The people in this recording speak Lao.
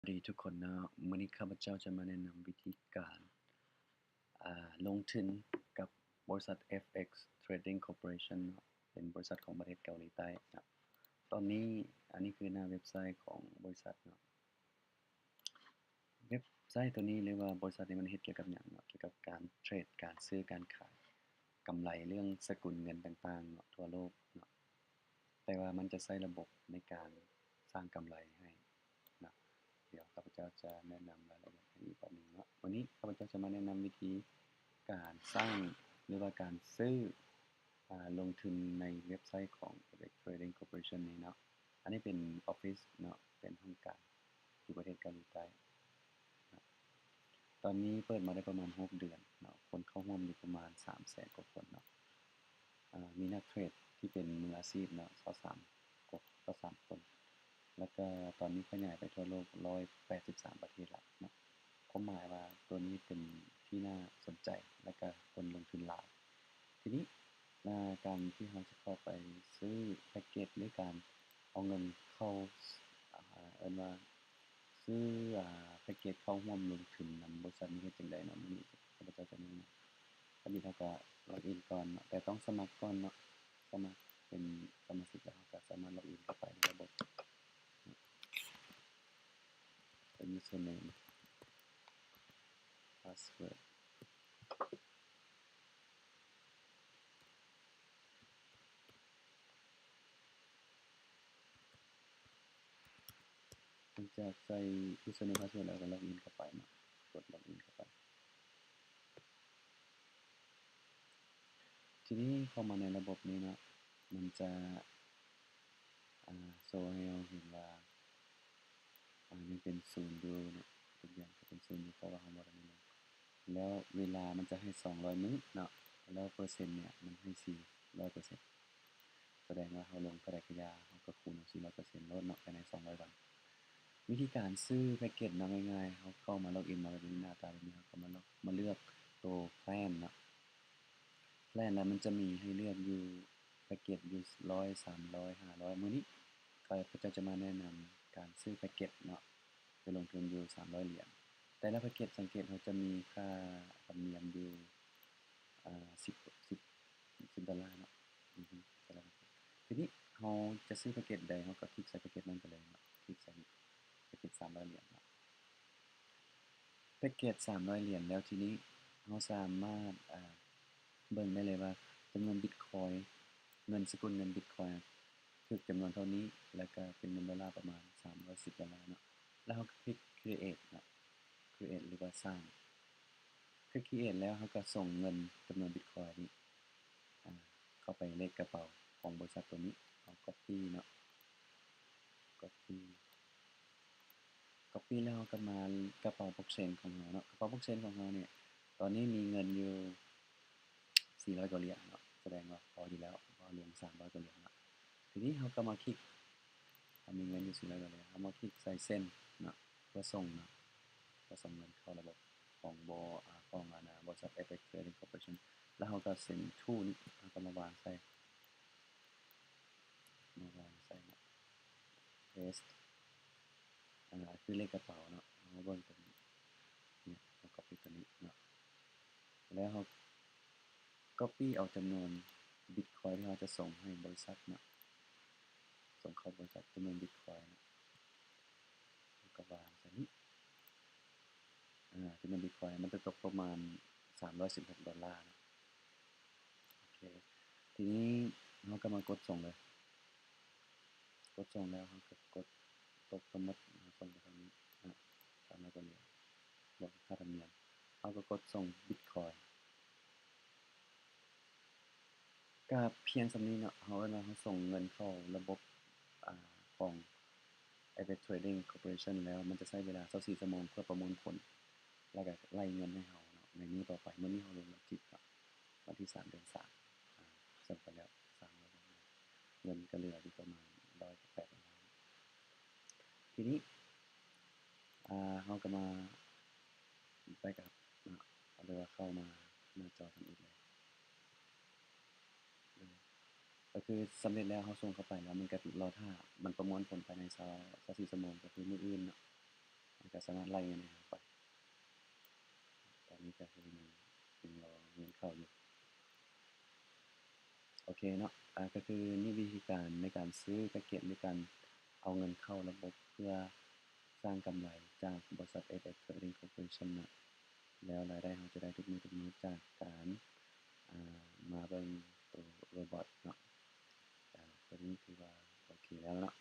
ສະຫວັດດີທຸກຄົນເນາະ, ມື້ນີ້ຂ້າພະເຈົ້າຈະມາແນະນຳວິທີການ ອ່າ ລົງທຶນກັບບໍລິສັດ ເອັຟເອັກ Trading Corporation ເນາະ, ເປັນບໍລິສັດຂອງປະເທດເກົາຫຼີໃຕ້ເນາະ. ຕອນນີ້ ອັນນີ້ຄືໜ້າເວັບໄຊຂອງບໍລິສັດເນາະ. ເວັບໄຊຕົວນີ້ ຫຼືວ່າບໍລິສັດນີ້ ມັນເຮັດກ່ຽວກັບຫຍັງເນາະ? ກ່ຽວກັບການເທຣດ, ການຊື້, ການຂາຍ, ກຳໄລເລື່ອງສະກຸນເງິນຕ່າງໆເນາະ ທົ່ວໂລກເນາະ. ແຕ່ວ່າມັນຈະໃຊ້ລະບົບໃນການສ້າງກຳໄລໃຫ້ເນາະ. ດຽວຂ້າພະເຈົ້າຈະແນະນຳລາຍລະອຽດໃຫ້ອີກບາດໜຶ່ງເນາະ. ວັນນີ້ຂ້າພະເຈົ້າຈະມາແນະນຳວິທີການສ້າງ ຫຼືວ່າການຊື້ ອ່າ ລົງທຶນໃນເວັບໄຊຂອງ ເອັຟເອັກ Trading Corporation ນີ້ເນາະ. ອັນນີ້ເປັນອອບຟິດເນາະ, ເປັນຫ້ອງການຢູ່ປະເທດເກົາຫຼີໃຕ້ເນາະ. ຕອນນີ້ເປີດມາໄດ້ປະມານຫົກເດືອນເນາະ, ຄົນເຂົ້າຮ່ວມຢູ່ປະມານສາມແສນກວ່າຄົນເນາະ. ອ່າ ມີນັກເທຣດທີ່ເປັນມືອາຊີບເນາະ ຊາວສາມ ກວ່າ ຊາວສາມຄົນ, ແລ້ວກໍຕອນນີ້ຂະຫຍາຍໄປທົ່ວໂລກຮ້ອຍແປດສິບສາມປະເທດແລ້ວເນາະ. ຄວາມໝາຍວ່າຕົວນີ້ເປັນທີ່ໜ້າສົນໃຈ ແລ້ວກໍຄົນລົງທຶນຫຼາຍ. ທີນີ້ ອ່າ ການທີ່ເຮົາຈະເຂົ້າໄປຊື້ແພັກເກັດ ຫຼື ການເອົາເງິນເຂົ້າ ອ່າ ເອີ້ນວ່າ ຊື້ ອ່າ ແພັກເກັດເຂົ້າຮ່ວມລົງທຶນນຳບໍລິສັດນີ້ເຮັດຈັ່ງໃດເນາະ? ມື້ນີ້ຂ້າພະເຈົ້າຈະແນະນຳ. ທຳອິດເຮົາກໍລັອກອິນກ່ອນເນາະ, ແຕ່ຕ້ອງສະໝັກກ່ອນເນາະ. ສະໝັກເປັນສະມາຊິກແລ້ວ ເຮົາກໍສາມາດລັອກອິນເຂົ້າໄປໃນລະບົບ ໃສ່ username password. ຫຼັງຈາກໃສ່ username password ແລ້ວ ກໍລັອກອິນເຂົ້າໄປເນາະ, ກົດລັອກອິນເຂົ້າໄປ. ທີນີ້ເຂົ້າມາໃນລະບົບນີ້ເນາະ, ມັນຈະ ອ່າ ໂຊໃຫ້ເຮົາເຫັນວ່າ ອ່າ ຍັງເປັນສູນຢູ່ເນາະ, ທຸກຢ່າງກໍເປັນສູນຢູ່ ເພາະວ່າເຮົາບໍ່ໄດ້ແນະນຳ. ແລ້ວເວລາມັນຈະໃຫ້ສອງຮ້ອຍມື້ເນາະ, ແລ້ວເປີເຊັນເນຍມັນໃຫ້ສີ່ຮ້ອຍເປີເຊັນ. ສະແດງວ່າເຮົາລົງເທົ່າໃດກໍຢ່າ, ເຮົາກໍຄູນເອົາສີ່ຮ້ອຍເປີເຊັນໂລດເນາະ ພາຍໃນສອງຮ້ອຍວັນ. ວິທີການຊື້ແພັກເກັດເນາະ ງ່າຍໆ, ເຮົາເຂົ້າມາລັອກອິນມາແບບນີ້ ໜ້າຕາແບບນີ້, ເຮົາກໍມາລັອກ ມາເລືອກໂຕ Plan ເນາະ. Plan ແລ້ວມັນຈະມີໃຫ້ເລືອກຢູ່ ແພັກເກັດຢູ່ຮ້ອຍ ສາມຮ້ອຍ ຫ້າຮ້ອຍ. ມື້ນີ້ຂ້າພະເຈົ້າຈະມາແນະນຳການຊື້ແພັກເກັດເນາະ, ໄປລົງທຶນຢູ່ສາມຮ້ອຍຫຼຽນ. ແຕ່ລະແພັກເກັດ ສັງເກດເຮົາຈະມີຄ່າທຳນຽມຢູ່ ອ່າ ສິບ ສິບ ສິບດອນລາເນາະ. ອືຮຶ ແຕ່ລະແພັກເກັດ. ທີນີ້ເຮົາຈະຊື້ແພັກເກັດໃດ ເຮົາກໍຄລິກໃສ່ແພັກເກັດນັ້ນໄປເລີຍເນາະ, ຄລິກໃສ່ແພັກເກັດສາມຮ້ອຍຫຼຽນເນາະ. ແພັກເກັດສາມຮ້ອຍຫຼຽນແລ້ວ ທີນີ້ເຮົາສາມາດ ອ່າ ເບິ່ງໄດ້ເລີຍວ່າຈຳນວນບິດຄອຍ ເງິນສະກຸນເງິນບິດຄອຍ ຖືກຈຳນວນເທົ່ານີ້ ແລ້ວກໍເປັນເງິນໂດລາປະມານສາມຮ້ອຍສິບໂດລາເນາະ. ແລ້ວເຮົາກໍຄລິກ create ເນາະ, create ຫຼືວ່າສ້າງ. ຄລິກ create ແລ້ວເຮົາກໍສົ່ງເງິນຈຳນວນບິດຄອຍນີ້ ອ່າ ເຂົ້າໄປເລກກະເປົາຂອງບໍລິສັດຕົວນີ້. ເຮົາ copy ເນາະ, copy copy ແລ້ວເຮົາກໍມາກະເປົາ blockchain ຂອງເຮົາເນາະ. ກະເປົາ blockchain ຂອງເຮົານີ້ ຕອນນີ້ມີເງິນຢູ່ສີ່ຮ້ອຍກວ່າຫຼຽນເນາະ, ສະແດງວ່າພໍຢູ່ແລ້ວ ເພາະວ່າລົງສາມຮ້ອຍກວ່າຫຼຽນເນາະ. ທີນີ້ເຮົາກໍມາຄລິກ ເຮົາມີເງິນຢູ່ສີ່ຮ້ອຍກວ່າຫຼຽນ, ເຮົາມາຄລິກໃສ່ send ເນາະ ເພື່ອສົ່ງເນາະ, ເພື່ອສົ່ງເງິນເຂົ້າລະບົບຂອງບໍ ອາ ຂອງອັນນ່າ ບໍລິສັດ ເອັຟເອັກ Trading Corporation ແລ້ວເຮົາກໍ send to ນີ້ ເຮົາກໍມາວາງໃສ່ ມາວາງໃສ່ເນາະ paste ອ່າ ຄືເລກກະເປົາເນາະ. ເຮົາເບິ່ງຕົວນີ້ ນີ້ ເຮົາ copy ຕົວນີ້ເນາະ, ແລ້ວເຮົາ copy ເອົາຈຳນວນ Bitcoin ທີ່ເຮົາຈະສົ່ງໃຫ້ບໍລິສັດເນາະ, ສົ່ງເຂົ້າບໍລິສັດຈຳນວນ Bitcoin ເນາະ, ແລ້ວກໍວາງໃສ່ນີ້. ອ່າ ຈຳນວນບິດຄອຍມັນຈະຕົກປະມານສາມຮ້ອຍສິບຫົກໂດລາເນາະ. ໂອເຄ ທີນີ້ເຮົາກໍມາກົດສົ່ງເລີຍ, ກົດສົ່ງແລ້ວເຮົາກໍກົດຕົກທັງໝົດ ເຮົາສົ່ງໄປທາງນີ້ ອ່າ ສາມຮ້ອຍກວ່າຫຼຽນ ບວກຄ່າທຳນຽມ, ເຮົາກໍກົດສົ່ງບິດຄອຍ. ກະພຽງສ່ຳນີ້ເນາະ, ເຮົາເອີ້ນວ່າເຮົາສົ່ງເງິນເຂົ້າລະບົບ ອາ ຂອງ Apex Trading Corporation ແລ້ວ ມັນຈະໃຊ້ເວລາຊາວສີ່ຊົ່ວໂມງເພື່ອປະມວນຜົນ ແລ້ວກະໄລ່ເງິນໃຫ້ເຮົາເນາະ ໃນມື້ຕໍ່ໄປ. ມື້ນີ້ເຮົາລົງວັນທີສິບເນາະ, ວັນທີສາມ ເດືອນສາມ ອາ ສົ່ງໄປແລ້ວສາມຮ້ອຍກວ່າບາດ, ເງິນກະເຫຼືອຢູ່ປະມານຮ້ອຍແປດໂດລາ. ທີນີ້ ອາ ເຮົາກະມາ ໄປກັບເນາະ ເຮົາເລີຍວ່າເຂົ້າມາໜ້າຈໍທຳອິດເລີຍ. ກະຄືສຳເລັດແລ້ວ, ເຮົາສົ່ງເຂົ້າໄປແລ້ວ ມັນກະລໍຖ້າ ມັນປະມວນຜົນພາຍໃນຊາວ ຊາວສີ່ຊົ່ວໂມງ ກະຄືມື້ອື່ນເນາະ. ສາມາດໄລ່ເງິນໃຫ້ເຮົາໄປ. ຕອນນີ້ກໍຄືຍັງ ຍັງລໍເງິນເຂົ້າຢູ່. ໂອເຄເນາະ ອາ ກໍຄືນີ້ວິທີການໃນການຊື້ ການເກັບ ໃນການເອົາເງິນເຂົ້າລະບົບ ເພື່ອສ້າງກຳໄລຈາກບໍລິສັດ ເອສເອສ Trading Corporation ເນາະ. ແລ້ວລາຍໄດ້ເຮົາຈະໄດ້ທຸກມື້ທຸກມື້ຈາກການ ອາ ມາເບິ່ງໂຕໂຣບອດເນາະ. ອາ ໂຕນີ້ຖືວ່າໂອເຄແລ້ວເນາະ.